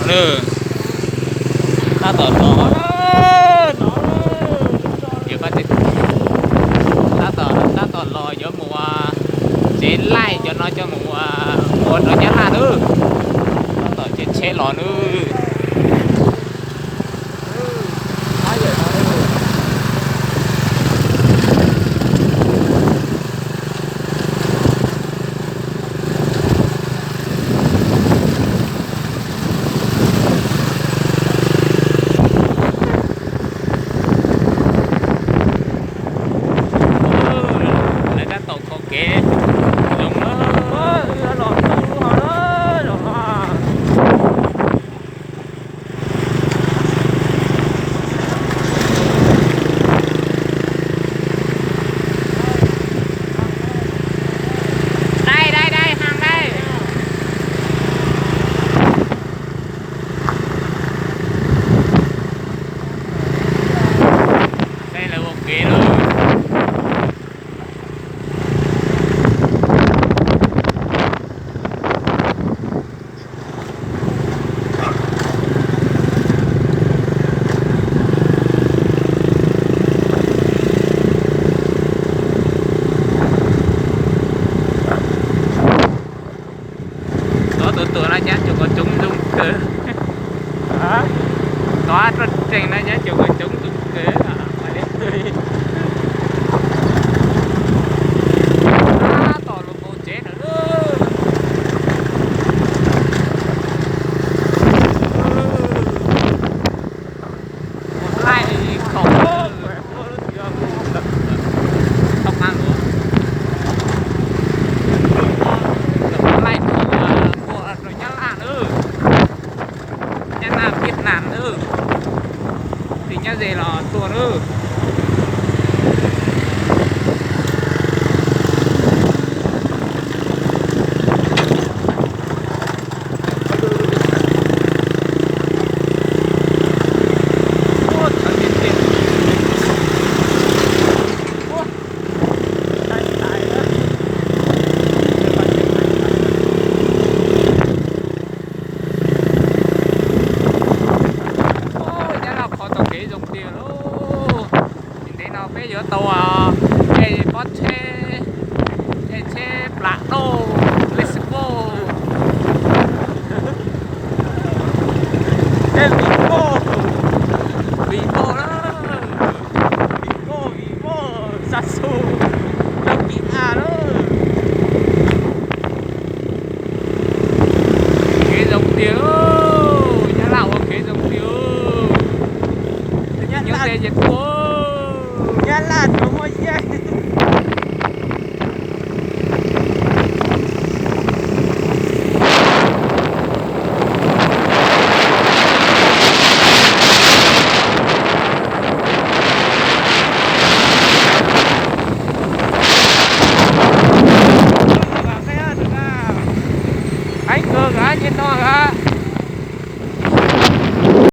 Tab tom los, tab tom, tab tom los yuav mus tsev laij cov no coj mus ua rau Nyab Laj nawb. Tab tom tsev tsheb los nawb. Lawv tab tom kho kev zoo na. Dai, dai, dai, Hang dai. Dai lawv ua kev lawm. Tov tus tuam no nyab cuam kaus coob zoo kawg. Tov roj tsees no nyab cuam kaus coob zoo kawg. Tab tom los mus tsev lawm. Laij khoom, laij khoom ua rau Nyab Laj nawb. Nyab Laj Vietnam nawb. Tim Nyab Ze los tuaj nawb. Nyab Laj qhov tau kev zoo tiag lauj. Tim ntev no peb yuav tau caij pob tsheb, caij tsheb plas dauj, lej xwb poj. Tej vim